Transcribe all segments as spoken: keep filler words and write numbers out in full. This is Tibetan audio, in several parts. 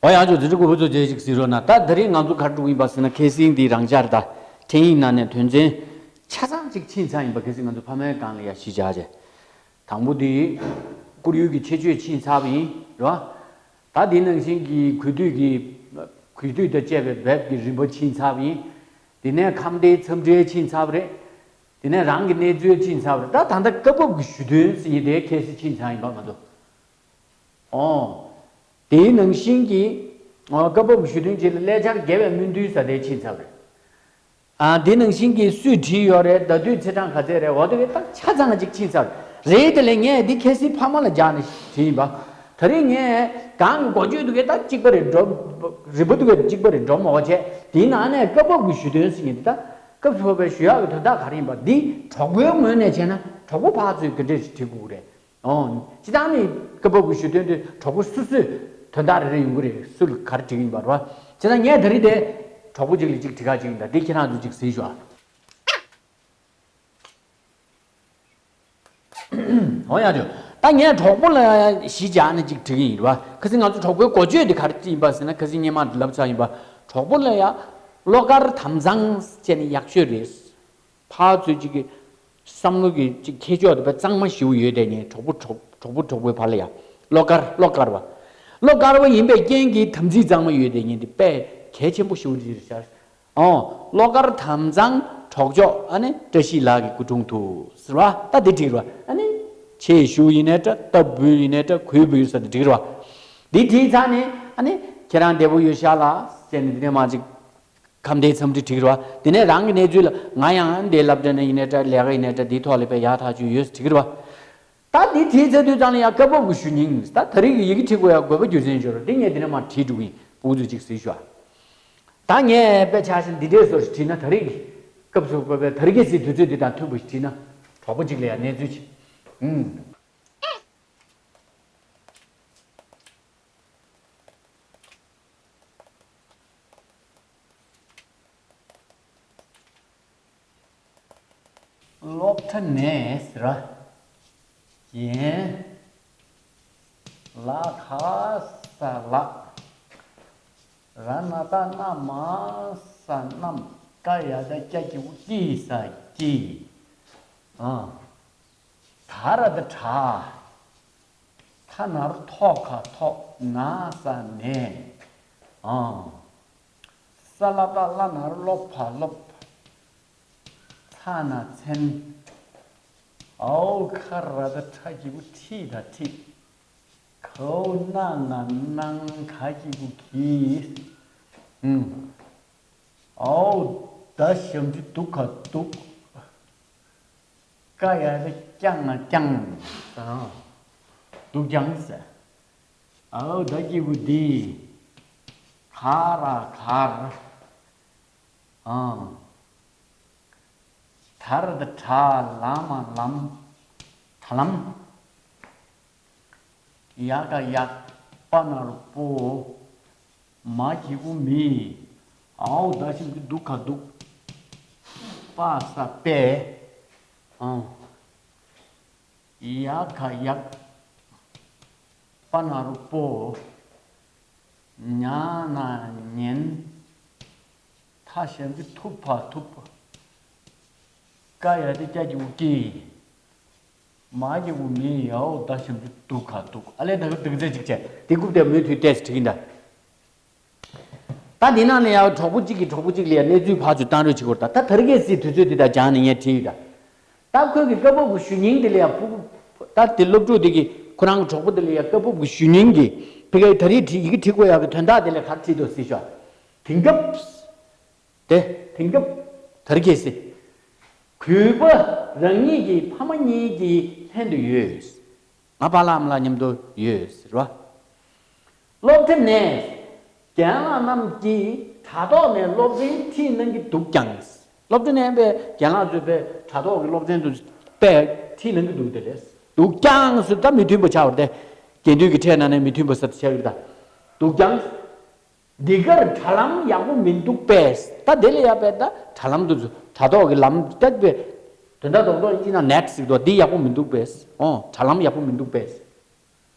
ཨོ་ཡ་ཅོ་དེ་འདྲ་གོ་བུ་ཚོ་རྗེས་ཤིག་ཟེར་རོགས་གནང་། ད་དེ་རིང་ང་ཚོ་ག་རེ་འགྲོ་གི་ཡིན་པ་ཟེར་ན། ཁ་སང་འདི་རང་འཇགས་རེད། ད་འཕྲིན་ཡིག་ནང་ནས་དོན་ཚན་ཆ་ཚང་ཅིག་ཕྱིན་ཚར་ཡིན་པ། གལ་སྲིད་ང་ཚོ་ཕ་མའི་སྒང་ལ་ཡ་གཞི་བཞག་བྱས། དང་པོ་འདི་བསྐུར་ཡུལ་གྱི་ཁྱད་ཆོས་ཕྱིན་ཚར་བ་ཡིན་རེད་བ། ད་དེ་ནང་བཞིན་གྱི་གུས་འདུད་ཀྱི་གུས་འདུད་དང་བཅས་པའི་འབེབས་ཀྱི་རིམ་པ་ཕྱིན་ཚར་བ་ཡིན། དེ་ནས་ཁམས་བདེའི་འཚམས་འདྲི་ཕྱིན་ཚར་བ་རེད། དེ་ནས་རང་གི་གནས་ཚུལ་ཕྱིན་ཚར་བ་རེད། ད་ད་ལྟ་སྐབས་བབ་ཀྱི་ཞུ་དོན་ཟེར་མཁན་དེ་གལ་སྲིད་ཕྱིན་ཚར་ཡིན་པ་ང་ཚོ། ཨོ། དེའི་ནང་བཞིན་གྱི། ཨོ། སྐབས་བབ་ཞུ་དོན་གཅིག་ལ་ཀླད་ཆར་དགེ་བའི་སྨོན་འདུན་ཟེར་དེ་ཕྱིན་ཚར་བ་རེད། ཨ། དེ་ནང་བཞིན་གྱི་སུས་བྲིས་ཡོད་རེད། ཟླ་དུས་ཚེས་གྲངས་ག་ཚད་རེད། འོ་དེ་གའི་ད་ཆ་ཚང་ཅིག་ཕྱིན་ཚར་བ་རེད། དེ་ལས་ངས་འདི་ཁ་སང་ཕ་མ་ལ་སྦྱར་ནས་བྲིས་ཡིན་པ། དེ་རིང་ངས་གང་གི་འགོ་བརྗོད་དེ་གའི་ད་གཅིག་པ་རེད་འགྲོ། རིམ་པ་དེ་གའི་གཅིག་པ་རེད་འགྲོ་མ་བ་བྱས། དེའི་ནང་ནས་སྐབས་བབ་ཀྱི་ཞུ་དོན་ཟེར་མཁན་དེ་ད་སྐབས་བབ་པའི་ཞུ་ཡག་གི་དོན་དག་ག་རེ་ཡིན་པ། འདི་གྲོགས་པོའི་ངོས་ནས་བྱས་ན་གྲོགས་པོ་ཕར་ཚུར་ག་འདྲས་ཞིག་བྲིས་དགོས་ཀྱི་རེད། ཨོ། སྤྱིར་བཏང་ནི་སྐབས་བབ་ཀྱི་ཞུ་དོན་དེ་གྲོགས་པོ་སོ་སོས་དོན་དག་རེ་རེ་ཡོང་གི་རེད། སུ་ལ་ག་རེ་བྲིས་ཀྱི་ཡིན་པ་རེད་བ། བྱས་ཙང་ངས་ད་རེས་དེ་གྲོགས་པོ་གཅིག་ལ་གཅིག་བྲིས་ཁ་གཅིག་ཡིན། ད་འདི་ཁྱེད་རང་ཚོ་གཅིག་གཟིགས་ཤོག་ཨ། ཨོ་ཡ་ཅོ། ད་ངས་གྲོགས་པོ་ལ་གཞི་བཞག་ནས་གཅིག་བྲིས་ཀྱི་ཡིན་རེད་བ། ཁ་སང་ང་ཚོ་གྲོགས་པོའི་འགོ་བརྗོད་དེ་ག་རེ་ཡིན་པ་ཟེར་ན། ཁ་སང་སྔོན་མ་ལབ་ཚར་ཡིན་པ། གྲོགས་པོ་ལ་ཡ་བློ་དཀར་དམ་གཙང་བྱས་ནས་ཡག་ཤོས་རེད། ཕར་ཚུར་གཅིག་གི་བསམ་བློ་གི་གཅིག་ཁྱད་ཆོས་དེ་དཔེ་གཙང་མ་ཞེ་པོ་ཡོད་དེ། ངས་གྲོགས་པོ་གྲོགས་གྲོགས་པོ་གྲོགས་པོའི་བར་ལ་ཡ་བློ་དཀར་བློ་དཀར་བ། བློ་དཀར་བ་ཡིན་པའི་རྐྱེན་གྱིས་དམ་ཚིག་གཙང་མ་ཡོད་དེ། ངས་འདི་དཔེ་གལ་ཆེན་པོ་ཞེ་པོ་ཅིག་རེད་ཤག་ཨོ། བློ་དཀར་དམ་གཙང་གྲོགས་མཆོག་ཨ་ནི་བཀྲ་ཤིས་ལགས་ཀྱི་སྐུ་དྲུང་དུ་ཟེར་བ། ད་འདི་བྲིས་རེད་བ། ཨ་ནི་ཆེ་ཞུ་ཡིན་ནའི་འདྲ། སྟབས་འབུལ་ཡིན་ནའི་འདྲ། གུས་འབུལ་ཟེར་ནས་བྲིས་རེད་བ། འདི་བྲིས་ཚར་ནས་ཨ་ནི་ཁྱེད་རང་བདེ་པོ་ཡོད་ཤག་ལགས་ཟེར་ནས་འདི་ནས་མ་ཅིག་ཁམས་བདེའི་འཚམས་འདྲི་བྲིས་རེད་བ། དེ་ནས་རང་གི་གནས་ཚུལ་ལ། ང་ཡང་འདི་སློབ་གྲྭ་ནས་ཡིན་ནའི་འདྲ། ལས་ཀ་ཡིན་ནའི་འདྲ། འདིའི་ཐོག་ལ་དཔེ་ཡག་ཐག་ཆོད་ཡོད་བྲིས་རེད་བ། ད་འདི་བྲིས་ཚར་དུས་ཙམ་ལ་ཡང་སྐབས་བབ་ཀྱི་ཞུ་སྙིང་། ད་དེ་རིང་གི་ཡི་གེ་བྲིས་དགོས་ཡག་དགོས་པ་རྒྱུ་མཚན་ཅིག་ཡོད་རེད། འདི་ངས་འདི་ནས་མར་བྲིས་འགྲོ་གི་ཡིན། ཕྲུ་གུ་ཚོས་གཅིག་གཟིགས་ཤོག་ཨ། ད་ངས་དཔེ་ཆ་བཞག་འདི་འདྲའི་བཟོ་ཞིག་བྲིས་ན། ད་རེས་ཀྱི་སྐབས་སུ་བབས་པའི་ད་རེས་ཀྱི་སྲིད་དུས་ཚོད་འདི་དང་མཐུན་པ་ཞིག་བྲིས་ན། གྲོགས་པོ་གཅིག་ལ་ཡང་གནས་ཚུལ་ཅིག་ཨུམ། སློབ་གྲྭ་ནས་ར། ཡན། ལ་ག་ས་ལ། ར་ན་ད་རྣ་མ་ས་རྣམས། ཀ་ཡ་བཏགས་ཀྱ་གི་གུ་ཀྱི་ས་ཀྱིས། ཨ། ད་ར་བཏགས་དྲ། ཐ་ན་རོ་ཐོ་ག་ཐོག་ན་ས་ནས། ཨ། ས་ལ་བཏགས་སླ་ན་རོ་སློ་ཕ་སློབ། ཚ་ན་མཚན། འའོ་ཁ་ར་བཏགས་ཁྲ་གི་གུ་ཁྲི་དང་ཁྲིད། གའོ་ན་ང་གནང་། ག་གི་གུ་གིས། ཨུམ། འའོ་ད་ཞབས་ཀྱུ་དུ་ག་དུག་ཀ་ཡ་བཏགས་ཀྱ་ང་ཀྱང་། ཨ། དུག་ཀྱང་ཟེར། འའོ་ད་གི་གུ་འདི། ག་ར་གར། ཨ། ད་ར་བཏགས་དྲ། ལ་མ་ལམ། དྲ་ལམ། ཡ་ག་ཡག་པ་ན་རོ་པོ། མ་གི་གུ་མི། འའོ་ད་ཞབས་ཀྱུ་དུ་ག་དུག་པ་ས་པས། ཨ། ཡ་ག་ཡག་པ་ན་རོ་པོ། ཉ་ན་ཉན། ཐ་ཞབས་ཀྱུ་ཐུ་ཕ་ཐུབ། ཀ་ཡ་བཏགས་ཀྱ་གི་གུ་ཀྱི། མ་གི་གུ་མི། འའོ་ད་ཞབས་ཀྱུ་དུ་ག་དུག་ཨ་ལས་ད་ག་དུག་ཚེ་གཅིག་བྱས། དེ་རྐུབ་དེ་མུ་མཐུད་ཏེ་བྲིས་ཀྱིན་གདའ། ད་འདི་ནང་ལ་ཡང་གྲོགས་པོ་གཅིག་གིས་གྲོགས་པོ་གཅིག་ལ་ཡང་གནས་ཚུལ་ཕར་ཚུར་བཏང་རོགས་བྱེད་དགོས་རེད། ད་ད་ད་རེས་ཀྱི་སྲིད་དུས་ཚོད་འདི་དང་སྦྱངས་ནས་ངས་བྲིས་ཡོད་ད། ད་ཁོས་ཀྱི་སྐབས་བབ་ཀྱི་ཞུ་སྙིང་འདི་ལ་ཡང་ཕྲུ་གུ། ད་དེ་སློབ་ཕྲུག་འདི་གིས་ཁོ་རང་གི་གྲོགས་པོ་འདི་ལ་ཡང་སྐབས་བབ་ཀྱི་ཞུ་སྙིང་གི་ཕ་གིར་ད་རེས་བྲིས་ཡི་གེ་བྲིས་དགོས་ཡག་གི་དོན་དག་འདི་ལ་ག་རེ་བྲིས་འདུག་ཟེར་ཤོག་དེང་སྐབས། དེ་དེང་སྐབས་ད་རེས་ཀྱི་སྲིད། གུས་པ་རང་ཉིད་ཀྱི་ཕ་མ་གཉིས་ཀྱི་ལྷན་དུ་ཡོད། ང་པཱ་ལགས་ཨ་མ་ལགས་མཉམ་དུ་ཡོད་ཟེར་བ། སློབ་ཁྲིད་ནས་རྒན་ལགས་རྣམས་ཀྱིས་དྲ་ཐོག་ནས་སློབ་ཚན་ཁྲིད་གནང་གི་འདུག་ཀྱང་། སློབ་ཁྲིད་ནས་པའི་རྒན་ལགས་ཚོས་པའི་དྲ་ཐོག་གི་སློབ་ཚན་དུ་པའི་ཁྲིད་གནང་གི་འདུག་དེ་རེད། འདུག་ཀྱང་ཟེར་ད་མི་མཐུན་པ་ཆགས་པ་རེད་དེ། དགེ་འདུན་གྱི་ཁྲིད་ནང་ནས་མི་མཐུན་པ་ཟེར་ཆགས་ཡོད་རེད་ད། འདུག་ཀྱང་། འདི་གར་དྲ་ལམ་ཡག་པོ་མི་འདུག་པས། ད་དེ་ལ་ཡ་པས་ད་དྲ་ལམ་དུ་དྲ་ཐོག་གི་ལམ་ད་པས། དོན་དག་རྡོག་རྡོག་ཡིན་ན་ནེཊ་ཟེར་དོ་འདི་ཡག་པོ་མི་འདུག་པས། ཨོ་དྲ་ལམ་ཡག་པོ་མི་འདུག་པས།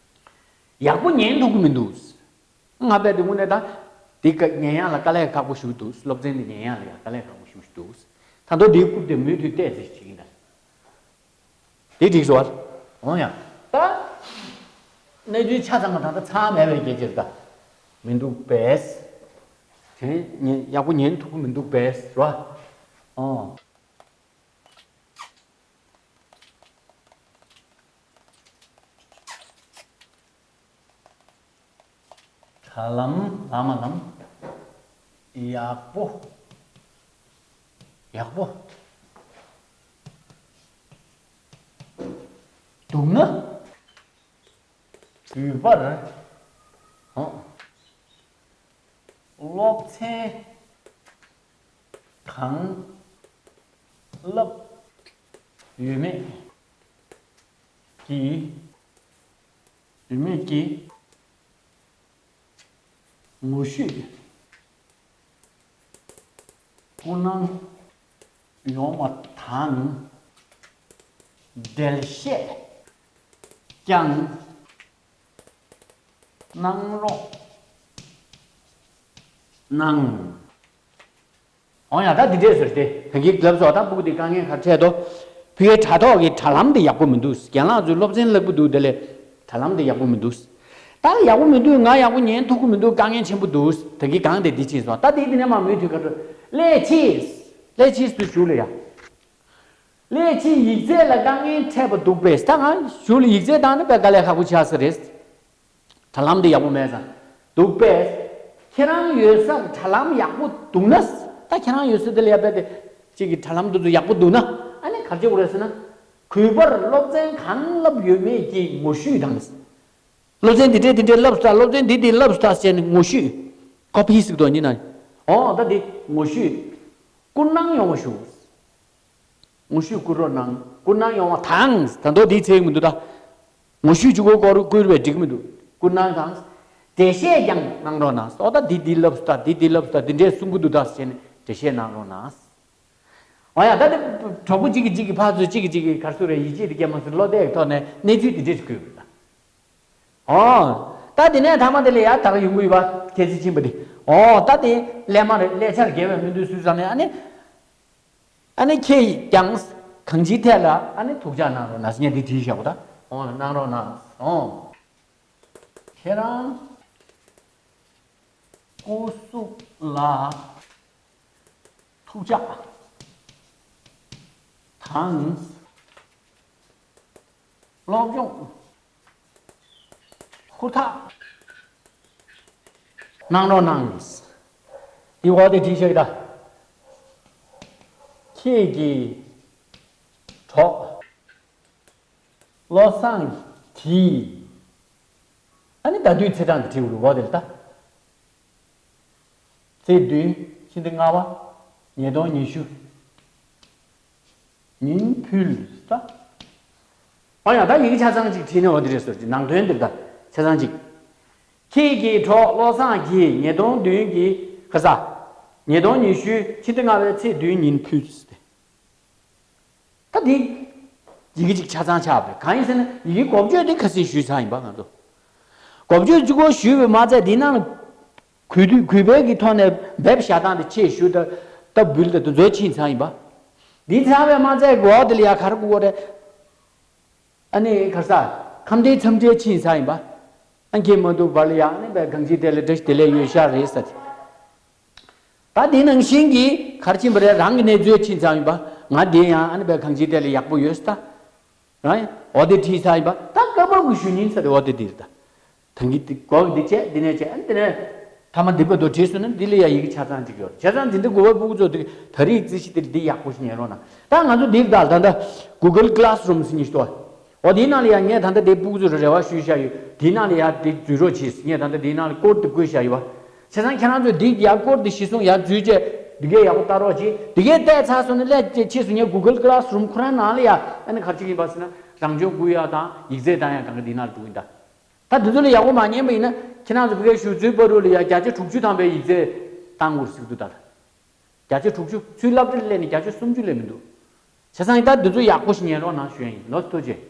ཡག་པོ་ཉན་ཐུབ་ཀྱི་མི་འདུག་ང་དཔེ་དེ་དངོས་གནས་ད་དེ་ག་ཉན་ཡག་ལ་དཀའ་ལས་ཁག་པོ་ཞིག་འདུག་སློབ་ཚན་དེ་ཉན་ཡག་ལ་ཡང་དཀའ་ལས་ཁག་པོ་ཞིག་འདུག་ད་དུང་དེའི་རྐུབ་དེ་མུ་མཐུད་བལྟས་ཟེར་བྱེད་ཀྱིན་གདའ། དེ་འགྲིག་སོང་བ། འོང་ཡ། ད་གནས་ཚུལ་ཆ་ཚང་མ་ད་ལྟ་ཚང་མེད་པའི་སྐད་ཆ་རེད་ད། མི་འདུག་པས། དེ་ཉན་ཡག་པོ་ཉན་ཐུབ་ཀྱི་མི་འདུག་པས་ར། ཨོ། དྲ་ལམ་ལ་མ་ལམ། ཡག་པོ། ཡག་པོ། འདུག་ན། གུས་པར། ཨོ། སློབ་ཚན་གང་བསླབ་ཡོད་མེད་ཀྱི། ཡོད་མེད་ཀྱི། ངོ་བཤུས་སྐུ་གནང་ཡོང་བ་དང་། འགྲེལ་བཤད་ཀྱང་གནང་རོགས་གནང་། འོ་ཡ། ད་འདི་འདྲས་ཟེར་ཏེ་ད་གིན་ལབ་སོང་། ད་ཕྲུ་གུ་འདི་དཀའ་ངལ་ག་རེ་འཕྲད་དོ། ཕ་གིའི་དྲ་ཐོག་གི་དྲ་ལམ་འདི་ཡག་པོ་མི་འདུག་རྒན་ལགས་ཚོས་སློབ་ཚན་ལེགས་པོ་འདུག་དེ་ལས་དྲ་ལམ་འདི་ཡག་པོ་མི་འདུག་ད་ཡག་པོ་མི་འདུག་ང་ཡག་པོ་ཉན་ཐུབ་ཀྱི་མི་འདུག་དཀའ་ངལ་ཆེན་པོ་འདུག་ད་གིན་གང་དེ་འདི་ཕྱིན་སོང་། ད་འདི་འདི་ནས་མ་མུ་མཐུད་ག་འགྲོ། སླད་ཕྱིས། སླད་ཕྱིས་སུ་ཞུ་ལ་ཡ། སླད་ཕྱིན་ཡིག་ཚད་ལ་དཀའ་ངལ་འཕྲད་པ་འདུག་པས། ད་ང་ཞུ་ལ་ཡིག་ཚད་བཏང་ན་དཔེ་དཀའ་ལས་ཁག་པོ་ཆགས་ས་རེད། དྲ་ལམ་འདི་ཡག་པོ་མེད་ཙང་། འདུག་པས། ཁྱེད་རང་ཡོད་སར་དྲ་ལམ་ཡག་པོ་འདུག་ན། ད་ཁྱེད་རང་ཡོད་ས་འདི་ལ་ཡ་དཔེ་དེ་གཅིག་གི་དྲ་ལམ་འདི་ཚོ་ཡག་པོ་འདུག་ན། ཨ་ནི་ག་རེ་བྱེད་དགོས་རེད་ཟེར་ན། གུས་པར་སློབ་ཚན་གང་བསླབ་ཡོད་མེད་ཀྱི་ངོ་བཤུས་དང་། སློབ་ཚན་འདི་འདྲས་འདི་འདྲས་བསླབས་སོང་ད། སློབ་ཚན་འདི་འདི་བསླབས་སོང་ད་ཟེར་ནས་ངོ་བཤུས། ཀོ་པི་ཟེར་གི་འདུག་ཡིན་ན། འོ་ད་འདི་ངོ་བཤུས། བསྐུར་གནང་ཡོང་བ་ཞུ། ངོ་བཤུས་བསྐུར་རོགས་གནང་། བསྐུར་གནང་ཡོང་བ་དང་། ད་དུང་དེའི་ཚིག་མི་འདུག་ད། ངོ་བཤུས་གཅིག་པོ་སྐོར་བསྐུར་བས་འགྲིག་མི་འདུག་བསྐུར་གནང་དང་། འགྲེལ་བཤད་ཀྱང་གནང་རོགས་གནང་། ཨོ་ད་འདི་འདི་ལབ་སོང་ད། འདི་འདི་ལབ་སོང་ད། འདི་འདྲས་གསུང་གི་འདུག་ད་ཟེར་ནས་འགྲེལ་བཤད་གནང་རོགས་གནང་། ཨོ་ཡ། ད་འདི་གྲོགས་པོ་གཅིག་གིས་གཅིག་གི་ཕར་ཚུར་གཅིག་གིས་གཅིག་གི་ག་རེ་ཟེར་རེད། ཡིད་ཆེས་དེ་སྐྱེས་མ་སོང་། བློ་གཏད་ཀྱི་ཐོག་ནས་གནས་ཚུལ་འདི་འདྲས་ཞིག་བསྐུར་བ་ད། ཨོ། ད་དེ་ནས་མཐའ་མ་དེ་ལ་ཡར་ད་ག་ཡོང་གི་ཡོད་པ་ཁྱེད་ཚོས་ཕྱིན་པ་དེ། ཨོ་ད་དེ་སླད་མར་སླད་ཆར་དགེ་བའི་སྨོན་འདུན་ཞུས་ཙང་ནས་ཨ་ནི། ཨ་ནི་ཁྱེད་ཀྱང་གང་ཅིའི་ཐད་ལ་ཨ་ནི་ཐུགས་ཅག་གནང་རོགས་གནང་ཟེར་ངས་འདི་བྲིས་བཞག་པ་ད། ཨོ་གནང་རོགས་གནང་། ཨོ། ཁྱེད་རང་སྐུ་གཟུགས་ལ་ཐུགས་ཅག་དང་། སློབ་སྦྱོང་ཧུར་ཐག་གནང་རོགས་གནང་། འདི་འོག་དེ་བྲིས་ཤག་ད། ཁྱེད་ཀྱི་གྲོགས་བློ་བཟང་གིས། ཨ་ནི་ད་དུས་ཚེས་གྲངས་དེ་བྲིས་འོག་དེ་ལ་ད། ཚེས་བདུན། ཕྱི་ཟླ་ལྔ་པ། ཉིས་སྟོང་ཉི་ཤུ་ཉིན་ཕུལ་ས། ཨ་ཡ། ད་ཡི་གེ་ཆ་ཚང་གཅིག་བྲིས་ནས་འོ་དེ་རེད་ཟེར་གྱི་ནང་དོན་འདིར་ད་ཆ་ཚང་གཅིག་ཁྱེད་ཀྱི་གྲོགས་བློ་བཟང་གིས་ཉིས་སྟོང་བདུན་གྱི་ག་ས། ཉིས་སྟོང་ཉི་ཤུ་ཕྱི་ཟླ་ལྔ་པའི་ཚེས་བདུན་ཉིན་ཕུལ་ཏེ། ད་འདི་ཡི་གེ་གཅིག་ཆ་ཚང་ཆགས་པ་རེད། གང་ཡིན་ཟེར་ན་ཡི་གེ་འགོ་བརྗོད་འདི་ཁ་སང་ཞུས་ཚར་ཡིན་པ། ང་ཚོ་འགོ་བརྗོད་གཅིག་པོ་ཞུས་པས་མ་ཚད་འདི་ནང་ལ། གུས་འདུད་གུས་པའི་གི་ཐོག་ནས་འབེབས་བཞག་སྟངས་དེ་ཆེད་ཞུ་ད། ད་འབུལ་ད་དུ་མཛོད་ཕྱིན་ཚར་ཡིན་པ། འདི་ཚར་བས་མ་ཚད་འོག་དེ་ལ་ཡ་ག་རེ་དགོས་རེད། ཨ་ནི་ག་ས། ཁམས་བདེའི་འཚམས་འདྲིར་ཕྱིན་ཚར་ཡིན་པ། ཨ་ཁྱེད་མ་འདུག་བར་ལ་ཡ་ཨ་ནི་བས་གང་ཅིའི་ཐད་ལ་བཀྲ་ཤིས་བདེ་ལེགས་ཡོད་ཤག་རེད་ཟེར། ད་དེ་ནང་བཞིན་གྱི་ག་རེ་ཕྱིན་པ་རེད། རང་གི་གནས་ཚུལ་ཕྱིན་ཚར་ཡིན་པ། ང་འདི་ཡང་ཨ་ནི་བས་གང་ཅིའི་ཐད་ལ་ཡག་པོ་ཡོད་ས་ད། རང་འོ་དེ་བྲིས་ཚར་ཡིན་པ། ད་སྐབས་བབ་ཀྱི་ཞུ་ཉིན་ཚར་དེ་འོ་དེ་འདིར་ད། ད་གིན་དེ་གོག་འདི་བྱས་འདི་ནས་བྱས། ཨ་ནི་དེ་ནས་ཐ་མ་འདི་བར་དུ་བྲིས་སོང་ན་འདི་ལ་ཡ་ཡི་གེ་ཆ་ཚང་གཅིག་ཡོད། ཆ་ཚང་འདི་འདྲ་དགོས་པ་ཕྲུ་གུ་ཚོ་འདི་ད་རེས་རྩིས་གཞི་འདིར་འདི་ཡག་པོ་ཞིག་ཉན་རོགས་གནང་། ད་ང་ཚོ་འདིར་ད་ད་ད་Google Classroom་ཟེར་ནི་ཞིག་འདུག་འོ་དེའི་ནང་ལ་ཡ་ངས་ད་ལྟ་དེ་ཕྲུ་གུ་ཚོ་རེ་བ་ཞུས་བཞག་ཡོད། དེའི་ནང་ལ་ཡ་དེ་འཛུལ་རོགས་གྱིས། ངས་ད་ལྟ་དེའི་ནང་ལ་ཀོཌ་དེ་བཀོད་བཞག་ཡོད་པ། བྱས་ཙང་ཁྱེད་རང་ཚོས་འདི་ཡར་ཀོཌ་འདི་གཞི་བཟུང་ཡར་འཛུལ་བྱས་འདི་གས་ཡག་པོ་ལྟ་རོགས་གྱིས། འདི་གས་བལྟས་ཚར་སོང་ན་སླད་ཕྱིས་སུ་ངས་Google Classroom་ཁོ་རང་ནང་ལ་ཡ་ཨ་ནི་ག་རེ་བྱེད་ཀྱི་ཡིན་པ་ཟེར་ན་རང་སྦྱོང་བསྐུལ་ཡག་དང་ཡིག་ཚད་བཏང་ཡག་གང་ག་འདི་ནང་ལ་འདུག་ཡིན་ད། ད་འདི་ཚོ་ལ་ཡག་པོ་མ་ཉན་པ་ཡིན་ན་ཁྱེད་རང་ཚོ་ཕ་གིའི་ཞུ་ཚོའི་བར་དུ་ལ་ཡ་བརྒྱ་ཆ་དྲུག་ཅུ་ཐམ་པའི་ཡིག་ཚད་བཏང་དགོས་ཟེར་གྱི་འདུག་ད། བརྒྱ་ཆ་དྲུག་ཅུ་ཚུར་སློབ་གྲྭ་ལ་སླེབས་ནས་བརྒྱ་ཆ་སུམ་ཅུ་ལས་མི་འདུག་བྱས་ཙང་ད་འདི་ཚོ་ཡག་པོ་ཞིག་ཉན་རོགས་གནང་ཞུ་ཡ་ཡིན། ལགས་སོ་ཐུགས་རྗེ་ཆེ།